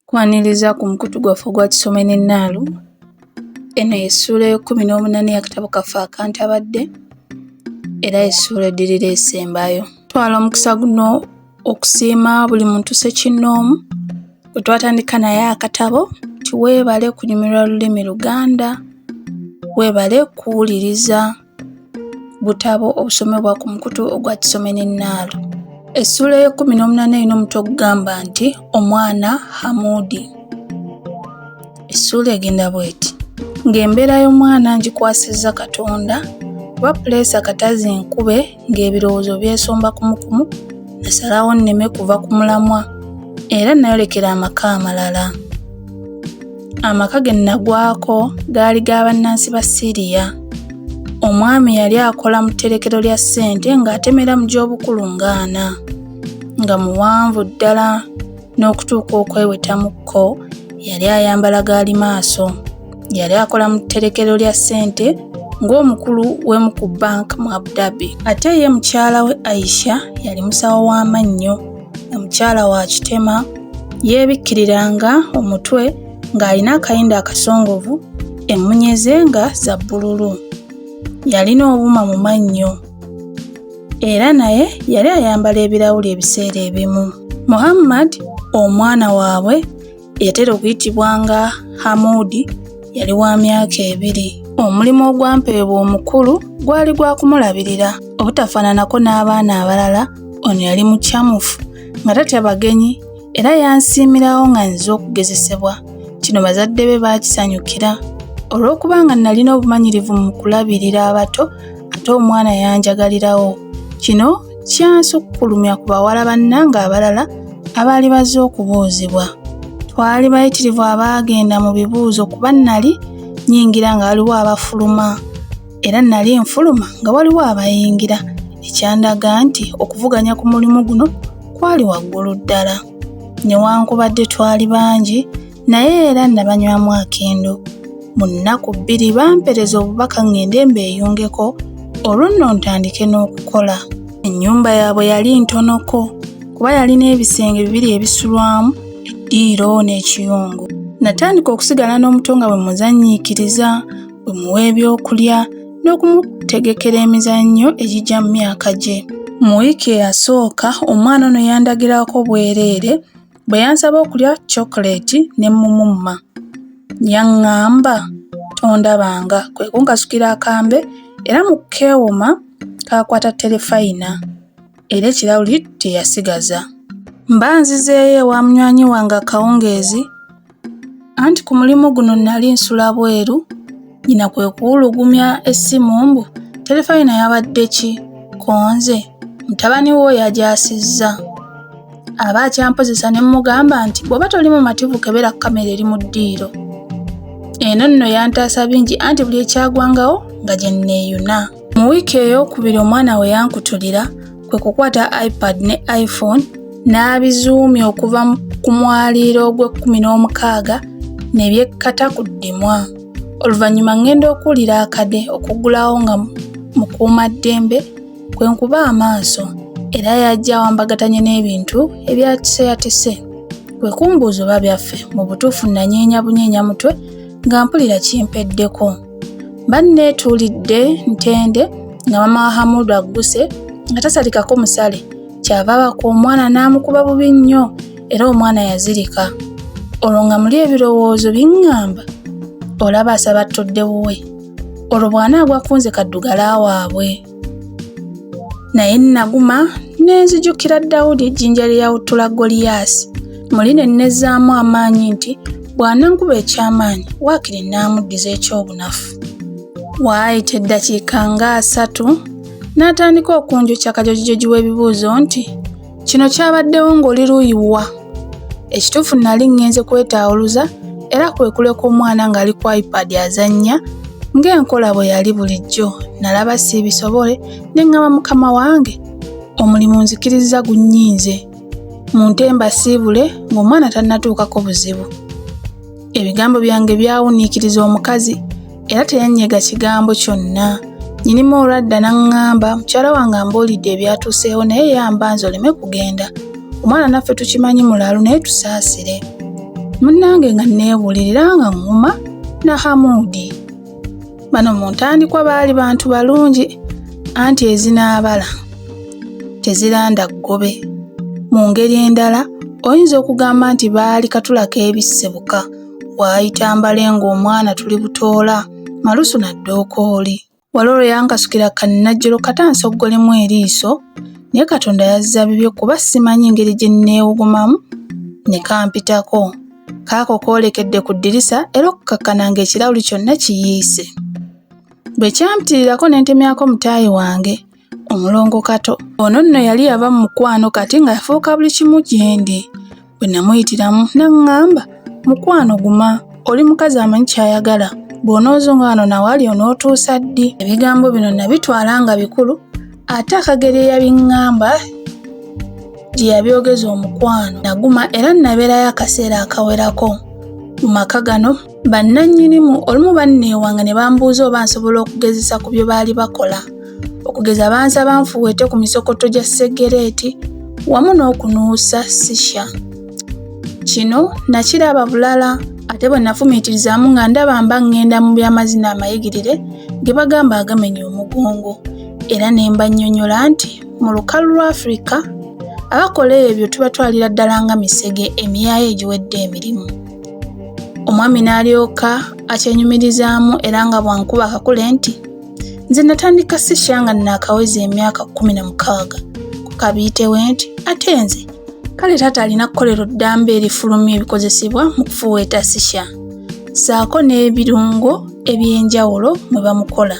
Kwaniriza ku mukutu gwaffe ogwa Kisome ne Naalu. Eno y'essuula y'ekkumi n'omunaana ey'akatabo kaffe akantabadde era y'essuula eddirira esembayo. Twala omukisa guno okusiima buli muntu ssekinnoomu gwe twatandika naye akatabo nti weebale kunyumirwa lulimi Luganda, weebale kuwuliriza butabo obusomebwa ku mukutu ogwa Kisome ne Naalu. Essuula y'ekkumi n'omunaana erina omutwe ogugamba nti Omwana Hamuudi. Essuula egenda bw'eti: Ng'embeera y'omwana ngikwasizza Katonda, kuba puleesa kata zinkube ng'ebirowoozo byesomba kumukumu, nasalawo nneme kuva ku mulamwa era nayolekera amaka amalala. Amaka ge nnagwako gaali ga bannansi ba Syria. Omwami yali akola mu tterekero lya ssente ng'atemera mu gy'obukulu ng'ana, nga muwanvu ddala n'okutuuka okwewetamu kko yali ayambala gaalimaaso. Yali akola mu tterekero lya ssente ng'omukulu w'emu ku bbanka mu Abu Dhabi. Ate ye mukyala we Aisha yali musawo w'amannyo nga mukyala wa kitema, yeebikkiriranga omutwe ng'alina akayindo akasongovu, emmunye ze nga za bbululu. Yalina obuuma mu mannyo era naye yali ayambala ebirawuli ebiseera ebimu. Muhammad omwana waabwe eyatera okuyitibwanga Hamuudi yali wa myaka ebiri. Omulimu ogwampeebwa omukulu gwali gwa kumulabirira. Obutafaananako n'abaana abalala, ono yali mukyamufu nga tatya bagenyi era yansiimirawo nga nzize okugezesebwa. Kino bazadde be baakisanyukira. Olw'okuba nga nnalina obumanyirivu mu kulabirira abato ate omwana yanjagalirawo. Kino kyansukkulumya ku bawala bannange abalala abaali bazze okubuuzibwa. Twali bayitirivu abaagenda mu bibuuzo kuba nnali nnyingira nga waliwo abafuluma era nnali nfuluma nga waliwo abayingira ekyandaga nti okuvuganya ku mulimu guno kwali waggulu ddala. Newankubadde twali bangi naye era nabanywamu akendo. Mu nnaku bbiri bampereza obubaka ŋŋende mbeeyungeko olwo nno ntandike n'okukola. Ennyumba yaabwe yali ntonoko kuba yalina ebisenge bibiri ebisulwamu, eddiiro n'ekiyungu. Natandika okusigala n'omuto nga bwe muzannyiikiriza, bwe muwa ebyokulya n'okumutegekera emizannyo egijja mu myaka gye. Mu wiiki eyasooka omwana ono yandagirako bwereere bwe yansaba okulya cokuleeti ne mmumumma. Yaŋŋamba tondabanga kwe kunkasukira akambe era mu keewoma kaakwata terefayina era ekirawuli teyasigaza. Mba nzizeeyo ewa munywanyi wange akawungeezi Anti ku mulimu guno nnali nsula bweru, nnyina kwe kuwulugumya essimu mbu terefayina yabadde ki ko nze mutabani wo yagyasizza. Aba akyampozesa ne mmugamba nti bw'oba toli mumativu kebera kkamera eri mu ddiiro. Eno nno yantaasa bingi anti buli ekyagwangawo nga gye nneeyuna. Mu wiiki eyookubiri omwana we yankutulira kwe kukwata iPad ne iPhone n'abizuumya okuva ku mwaliiro ogw'ekkumi n'omukaaga ne byekkata ku ddimwa. Oluvannyuma ŋŋenda okuwulira akade okuggulawo nga mukuumaddembe kwe nkuba amaaso era yajja awambagatanye n'ebintu ebyatiseyatise. Kwe kumbuuza oba byaffe, mu butuufu nnanyeenya bunyeenya mutwe nga mpulira kimpeddeko. Mba nneetuulidde ntende nga maama wa Hamudu agguse nga tasalikako musale kyava abaka omwana n'amukuba bubi nnyo era omwana yazirika. Olwo nga muli ebirowoozo biŋŋamba olaba asaba ttodde wuwe olwo bw'anaagwa ku nze kaddugala waabwe. Naye nnaguma ne nzijukira Dawudi ejjinja lye yawuttula Goliyaasi. Muli ne nnezzaamu amaanyi nti bw'anankuba eky'amaanyi waakiri nnaamuddiza eky'obunafu. Waayita eddakiika nga asatu n'atandika okunjokya kajojijoji w'ebibuuzo nti kino kyabaddewo ng'oli luuyi wa? Ekituufu nnali ŋŋenze kwetaawuluza era kwe kuleka omwana ng'ali ku iPad azannya ng'enkola bwe yali bulijjo. Nalaba siibisobole ne ŋŋamba mukama wange omulimu nzikirizza gunnyinze munte mbasiibule ng'omwana tannatuukako buzibu. Ebigambo byange byawuniikiriza omukazi era teyannyega kigambo kyonna. Nnyinimu olwadda n'aŋŋamba mukyala wange ambuulidde ebyatuuseewo naye ye ambanze oleme kugenda. Omwana naffe tukimanyi mulalu naye tusaasire. Munnange nga nneebuulirira nga ŋŋuma na Hamuudi. Bano mu ntandikwa baali bantu balungi anti ezinaabala teziranda ggobe. Mu ngeri endala oyinza okugamba nti baali katula k'ebisse buka, waayita mbale ng'omwana tuli butoola, malusu na ddookooli. Waliwo lwe yankasukira kannajjolo kata nsoggolemu eriiso naye Katonda yazza bibye kuba simanyi ngeri gye nneewugumamu ne kampitako. Kaako koolekedde ku ddirisa era okukkakkana ng'ekirawuli kyonna kiyiise. Bwe kyampitirirako ne ntemyako mutaayi wange. Omulongo Kato. Ono nno yali yava mu mukwano kati nga yafuuka buli kimu gyendi. Bwe namuyitiramu n'aŋŋamba, mukwano guma, oli mukazi amanyi ky'ayagala, bw'onoozunga wano na wali onootuusa ddi? Ebigambo bino nabitwala nga bikulu ate akageri eyabiŋŋamba gye yabyogeza omukwano. Naguma era nabeerayo akaseera akawerako mu maka gano. Bannannyinimu olumu banneewanga ne bambuuza oba nsobola okugezesa ku bye baali bakola. Okugeza bansaba nfuweete ku misokoto gya ssegereeti wamu n'okunuusa sisha. Kino nakiraba bulala ate bwe nafumiitirizaamu nga ndaba mba ŋŋenda mu by'amazina amayigirire ge bagamba agamenya omugongo era ne mbannyonnyola nti mu lukalu lwa Afirika abakola ebyo tubatwalira ddala nga misege emiyaaye egiwedde emirimu. Omwami n'alyoka akyenyumirizaamu era nga bw'ankuba akakule nti nze natandika sisha nga naakaweza emyaka 16 ku kabiitewe nti ate nze kale taata alina kkolero ddamba erifulumya ebikozesebwa mu kufuweeta sisha ssaako n'ebirungo eby'enjawulo mwe bamukola.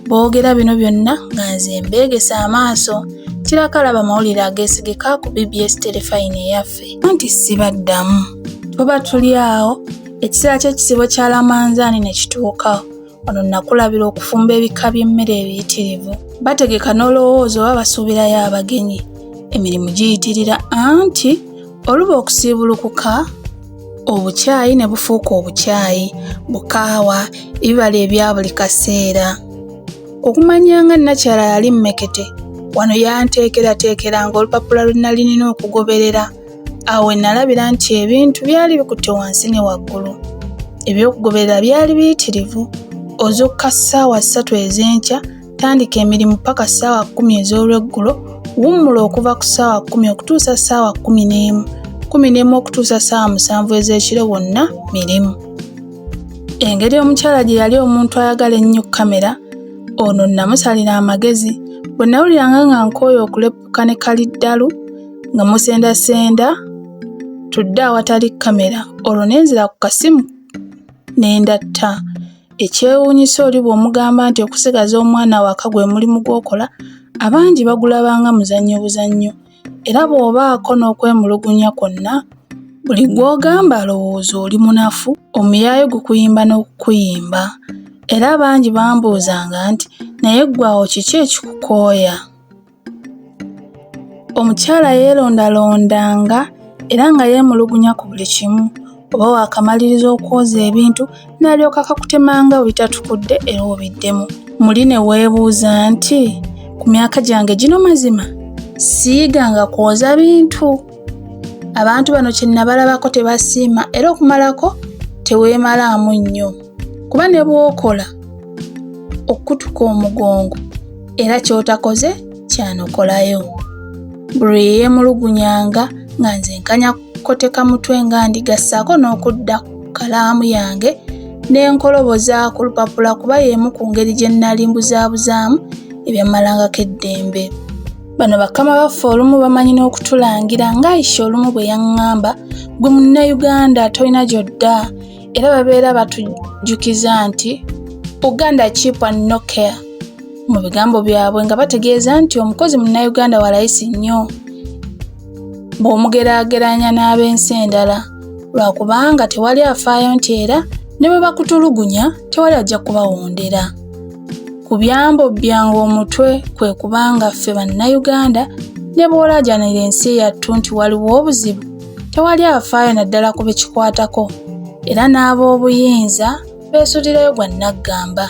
Boogera bino byonna nga nze mbeegese amaaso kirako alaba amawulire ageesigika ku BBS terefayina eyaffe. Anti sibaddamu. Tuba tuli awo ekiseera ky'ekisiibo kya Lamanzaani ne kituuka. Wano nakulabira okufumba ebika by'emmere ebiyitirivu. Bategeka n'olowooza oba basuubirayo abagenyi. Emirimu giyitirira anti oluba okusiibulukuka obukyayi ne bufuuka obukyayi, bukaawa, ebibala ebya buli kaseera. Okumanya nga nnakyala yali mmekete, wano yanteekerateekeranga olupapula lwe nnali nnina okugoberera. Awo we nnalabira nti ebintu byali bikutte wansi ne waggulu. Eby'okugoberera byali biyitirivu. Ozukka ssaawa 3 ez'enkya, tandika emirimu ppaka ssaawa 10 ez'olweggulo, wummula okuva ku ssaawa 10 okutuusa ssaawa 11, 11 okutuusa ssaawa 7 ez'ekiro wonna mirimu. Engeri omukyala gye yali omuntu ayagala ennyo kkamera, ono nnamusalira amagezi. Bwe nnawuliranga nga nkooye okuleppuka ne kaliddalu nga musendasenda tudde awatali kkamera, olwo ne nzira ku kasimu ne ndatta. Ekyewuunyisa oli bw'omugamba nti okusigaza omwana awaka gwe mulimu gw'okola, abangi bagulaba nga muzannyo buzannyo. Era bw'obaako n'okwemulugunya kwonna, buli gw'ogamba alowooza oli munafu, omuyaaye gukuyimba n'okukuyimba. Era bangi bambuuzanga nti naye ggwe awo kiki ekikukooya? Omukyala yeerondalondanga era nga yeemulugunya ku buli kimu. Oba waakamaliriza okwoza ebintu n'alyoka akakutemanga ebitatukudde era obiddemu. Muli ne weebuuza nti ku myaka gyange gino mazima siyiganga kwoza bintu. Abantu bano kye nabalabako tebasiima era okumalako teweemalaamu nnyo kuba ne bw'okola okukutuka omugongo era ky'otakoze kyanokolayo. Buli lwe yeemulugunyanga nga nze nkanya kukoteka mutwe nga ndiga ssaako n'okudda ku kkalaamu yange ne nkoloboza ku lupapula kuba y'emu ku ngeri gye nnali mbuzaabuzaamu ebyammalangako eddembe. Bano bakama baffe olumu bamanyi n'okutulangira nga Aisha olumu bwe yaŋŋamba, ggwe Munnayuganda tolina gy'odda era babeera batujjukiza nti Uganda cheap and no care. Mu bigambo byabwe nga bategeeza nti omukozi Munnayuganda wa layisi nnyo bw'omugeraageranya n'ab'ensi endala lwakubanga tewali afaayo nti era ne bwe bakutulugunya tewali ajja kubawondera. Ku byambobbya ng'omutwe kwe kubanga ffe Bannayuganda ne bw'olaajanira ensi yattu nti waliwo obuzibu tewali afaayo naddala ku bekikwatako era n'ab'obuyinza beesulirayo gwa nnaggamba.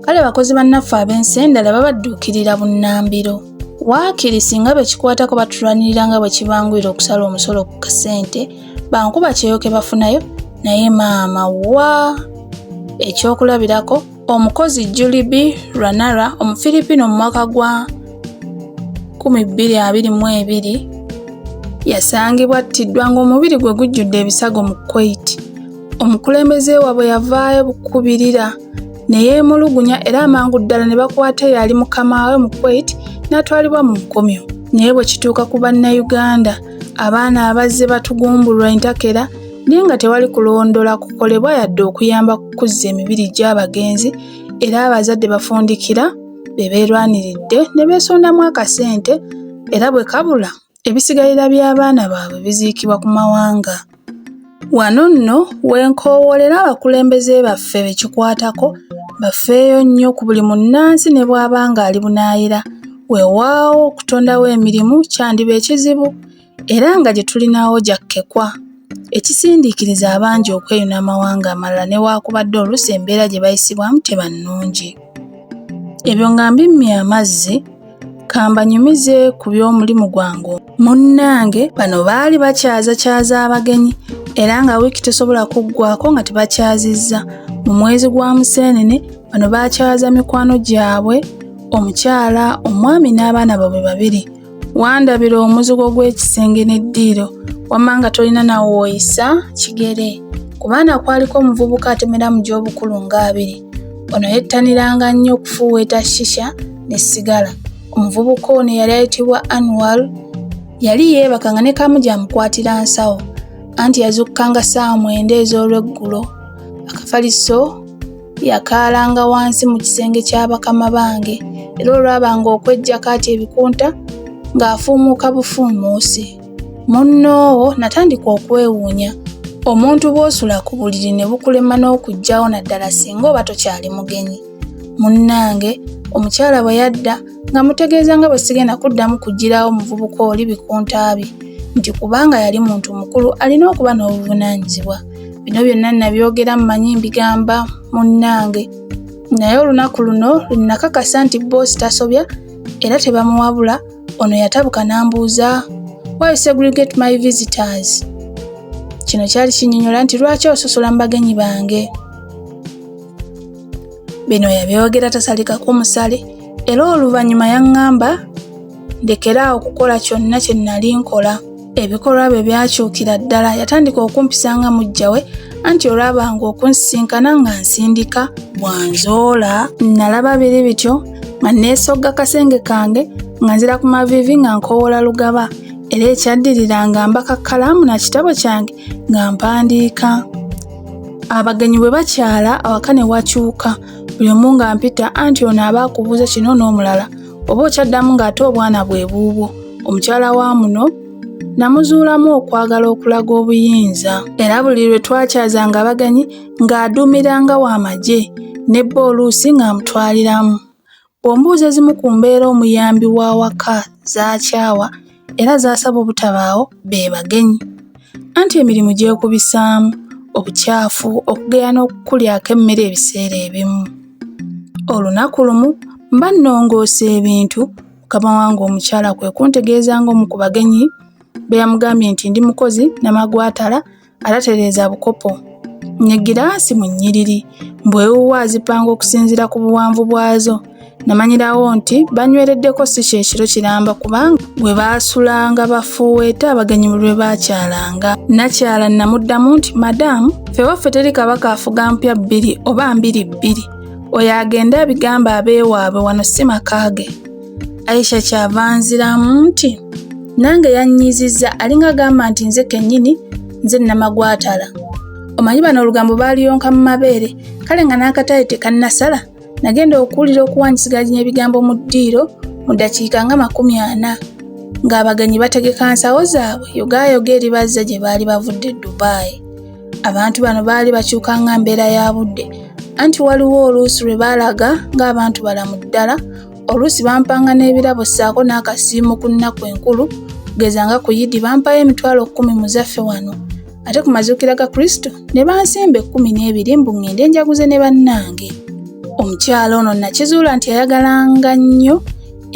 Kale bakozi bannaffe ab'ensi endala babadduukirira bunnambiro. Waakiri singa be kikwatako batulwanirira nga bwe kibanguyira okusala omusolo ku kasente bankuba kyeyo ke bafunayo naye maama wa! Ekyokulabirako, omukozi Julie Ranara Omufiripino mu mwaka gwa 2022 yasangibwa attiddwa ng'omubiri gwe gujjudde ebisago mu Kuwait. Omukulembeze waabwe yavaayo bukubirira ne yeemulugunya era amangu ddala ne bakwata eyali mukama we mu Kuwait n'atwalibwa mu nkomyo. Naye bwe kituuka ku Bannayuganda, abaana abazze batugumbulwa entakera naye nga tewali kulondola kukolebwa yadde okuyamba ku kuzza emibiri gy'abagenzi era abazadde bafundikira be beerwaniridde ne beesondamu akasente era bwe kabula ebisigalira by'abaana baabwe biziikibwa ku mawanga. Wano nno we nkowoolera abakulembeze baffe be kikwatako bafeeyo nnyo ku buli munnansi ne bw'aba ng'ali bunaayira. Weewaawo okutondawo emirimu kyandiba ekizibu era nga gye tulinawo gya kkekwa ekisindiikiriza abangi okweyuna amawanga amalala newaakubadde oluusi embeera gye bayisibwamu teba nnungi. Ebyo nga mbimmye amazzi, ka mbanyumize ku by'omulimu gwange. Munnange bano baali bakyazakyaza abagenyi era nga wiiki tesobola kuggwaako nga tebakyazizza. Mu mwezi gwa Museenene bano baakyaza mikwano gyabwe, omukyala, omwami n'abaana baabwe babiri. Wandabira omuzigo gw'ekisenge n'eddiiro wamma nga tolina na w'oyisa kigere. Ku baana kwaliko omuvubuka atemera mu gy'obukulu ng'abiri. Ono yettaniranga nnyo okufuuweeta shisha ne ssigala. Omuvubuka ono eyali ayitibwa Anwar yali yeebaka nga ne Kamugi amukwatira nsawo anti yazuukukanga ssaawa mwenda ez'olweggulo. Akafaliso yakaalanga wansi mu kisenge kya bakama bange era olwabanga okweggyako ati ebikunta ng'afuumuuka bufuumuusi. Munnoowo natandika okwewuunya omuntu bw'osula ku buliri ne bukulema n'okuggyawo naddala singa oba tokyali mugenyi. Munnange omukyala bwe yadda nga mutegeeza nga bwe sigenda kuddamu kuggyirawo muvubuka oli bikunta bye nti kubanga yali muntu mukulu alina okuba n'obuvunaanyizibwa. Bino byonna nabyogera mmanyi mbigamba munnange naye olunaku luno lwe nakakasa nti bboosi tasobya era tebamuwabula ono yatabuka n'ambuuza why you segregate my visitors kino kyali kinnyonnyola nti lwaki ososola mu bagenyi bange bino yabyogera tasalikako musale era oluvannyuma yaŋŋamba ndekere awo okukola kyonna kye nnali nkola. Ebikolwa bye byakyukira ddala yatandika okumpisa nga muggya we anti olwabanga okunsisinkana nga nsindika bwanzoola. Nnalaba biri bityo nga neesogga kasenge kange nga nzira ku maviivi nga nkoowoola Lugaba era ekyaddirira nga mbaka kkalaamu na kitabo kyange nga mpandiika. Abagenyi bwe bakyala awaka ne wakyuka buli omu ng'ampita anti ono aba akubuuza kino n'omulala oba okyaddamu ng'ate obwana bwe buubwo. Omukyala wa muno namuzuulamu okwagala okulaga obuyinza era buli lwe twakyazanga abagenyi ng'aduumiranga wa magye ne bba oluusi ng'amutwaliramu. Bw'ombuuza ezimu ku mbeera omuyambi w'awaka z'akyawa era z'asaba obutabaawo be bagenyi. Anti emirimu gyekubisaamu, obukyafu, okugeya n'okukulyako emmere ebiseera ebimu. Olunaku lumu mba nnongoosa ebintu, mukama wange omukyala kwe kuntegeeza ng'omu ku bagenyi bwe yamugambye nti ndi mukozi namagwatala atatereeza bukopo ne ggiraasi mu nnyiriri mbu ewuwe azipanga okusinziira ku buwanvu bwazo. Namanyirawo nti banywereddeko si kyekiro kiramba kubanga bwe baasulanga bafuuweeta abagenyi buli lwe baakyalanga. Nnakyala namuddamu nti madaamu ffe waffe teri kabaka afuga mpya bbiri oba mbiri bbiri. Oyo agende abigambe abeewaabwe wano si maka ge. Aisha kyava anziramu nti nange yannyiizizza alinga agamba nti nze kennyini nze nnamagwatala. Omanyi bano olugambo baaluyonka mu mabeere kale nga n'akatale tekannasala nagenda okuwulira okuwanyisiganya ebigambo mu ddiiro mu ddakiika nga 40 ng'abagenyi bategeka nsawo zaabwe yogaayoga eribazza gye baali bavudde e Dubai. Abantu bano baali bakyuka nga mbeera ya budde anti waliwo oluusi lwe baalaga ng'abantu balamu ddala oluusi bampanga n'ebirabo ssaako n'akasiimo ku nnaku enkulu kugeza nga ku Yidi bampayo 100,000 mu zaffe wano ate ku mazuukira ga Kristo ne bansimba 12 mbu ŋŋende njaguze ne bannange. Omukyala ono nakizuula nti yayagalanga nnyo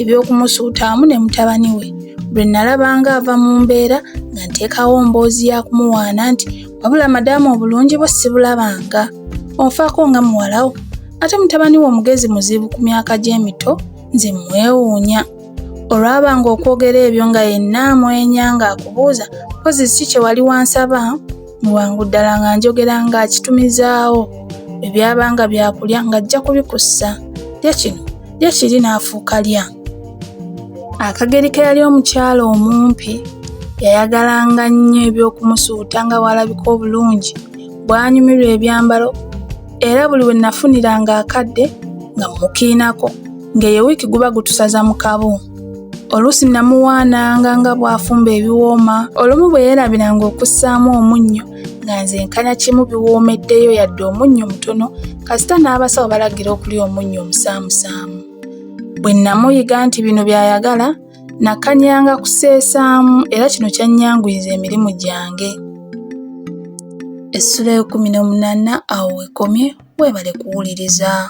eby'okumusuuta wamu ne mutabani we. Lwe nalabanga ava mu mbeera nga nteekawo mboozi ya kumuwaana nti wabula madaamu obulungi bwo sibulabanga. Onfaako nga muwala wo. Ate mutabani wo omugezi muzibu ku myaka gye emito nze mmwewuunya. Olwabanga okwogera ebyo nga yenna amwenya ng'akubuuza mpozi kiki kye wali wansaba? Mu bwangu ddala nga njogera ng'akitumizaawo. Bwe byabanga byakulya ng'ajja kubikussa. Lya kino, lya kiri n'afuuka lya. Akageri ke yali omukyala omumpi yayagalanga nnyo eby'okumusuuta nga bw'alabika obulungi, bw'anyumirwa ebyambalo era buli we nafuniranga akadde nga mmukiinako ng'eyo wiiki guba gutusaza mu kabu. Oluusi namuwaananga nga bw'afumba ebiwooma, olumu bwe yeerabiranga okussaamu omunnyo nga nze nkanya kimu biwoomeddeyo yadde omunnyo mutono kasita n'abasawo balagira okulya omunnyo omusaamusaamu. Bwe namuyiga nti bino by'ayagala, nakanyanga kuseesaamu era kino kyannyanguyiza emirimu gyange. Essula ey'ekkumi n'omunaana awo wekomye, weebale kuwuliriza.